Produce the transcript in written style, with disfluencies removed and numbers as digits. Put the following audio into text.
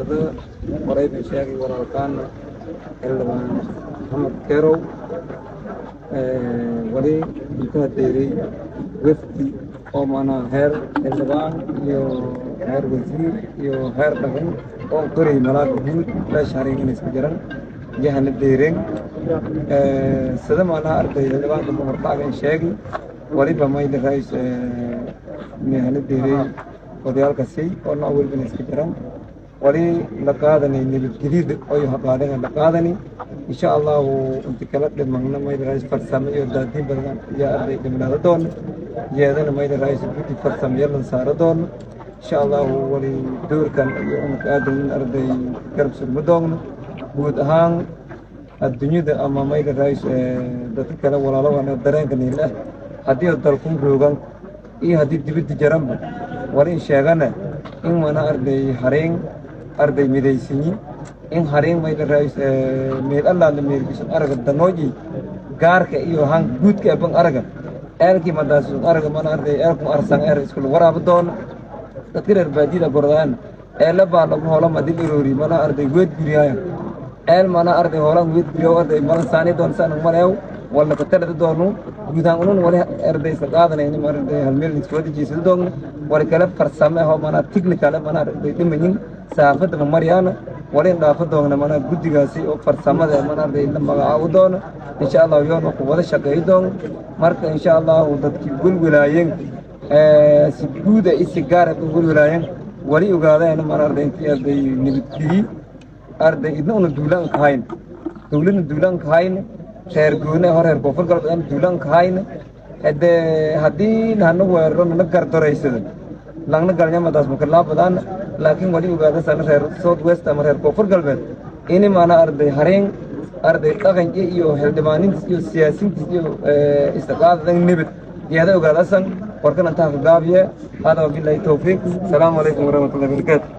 Sada horay baan sheegay walaalkaana Xildhibaan Maxamed Kerow, wali intaa deeray wafdi oo macnaha heer xildhibaan iyo heer wasiir iyo heer dhaqan oo koray malaaga guud beesha Hariin inay isku jiran yahana deereen. Sida macnaha arday xildhibaanka hordhacan sheegay, waliba mayda rais yahana deeray odayaalkasi oo nooc walbana iska jiran. Wali la qaadanay nabadgelyada oy haqaadeen la qaadani. Insha Allahu inta kala dhimagna mayda rais farsamo iyo daadiin badan iyo arday dhimanaada doona yeedana mayda rais guddi farsamo yalan saara doona insha Allahu. Wali doorkan iyo unka aadan arday garab surma doogno. Guud ahaan adduunyada ama mayda rais dadka kale walaalo dareenka niil ah, haddii dalkun roogan iyo haddii dibadda jaranba, wali in sheegana in mana arday Hareen arday midaysinyi, in Hareen mayda rais meel allaala meelkisun araga danooji gaarka iyo han guudka aban araga eelkii madaasun araga mana arday eelkum arsan eer iskula waraaba doono. Dadka reer baadiyada gordaan eela baa lagu hoola madil iroori mana arday weed guriyaayo eel mana arday hoolan weed guriyo arday mala saani doon san maleew wala ka talada doono. Guud ahaan unun wali arday isla qaadanayni ma arday hal meel isku wada jeesada doogno. Wali kale farsame oo mana technical mana arday dhimayin saafada ma maryaana wali dhaafa doogna mana guddigaasi oo farsamada mana arday la magacaabo doono insha Allah, yoon ku wada shaqeey doono. Marka insha Allah dadkii welwelaayeen si guud ah si gaar ah u welwelaayeen, wali ogaadeen mana arday intii arday nabadgeli arday idna una duulaan ka hayn, dowladna duulaan ka hayn, reer gooni hor reer Koonfur Galbeed aan duulaan ka hayn. Hade haddii nahana weeraro nana gardoraysado langna galnyamadaas makalaa badaan, laakiin wali ogaada sana reer South West ama reer Koonfur Galbeed ini mana arday Hareen arday dhaqanki iyo xildhibaanintiis iyo siyaasiintiis iyo istiqaadadan nabad iyada ogaadasan. Warkan intaa ka gaabiye. Hada wabillahi towfiiq. Asalaamu calaykum waraxmatullahi wabarakaatu.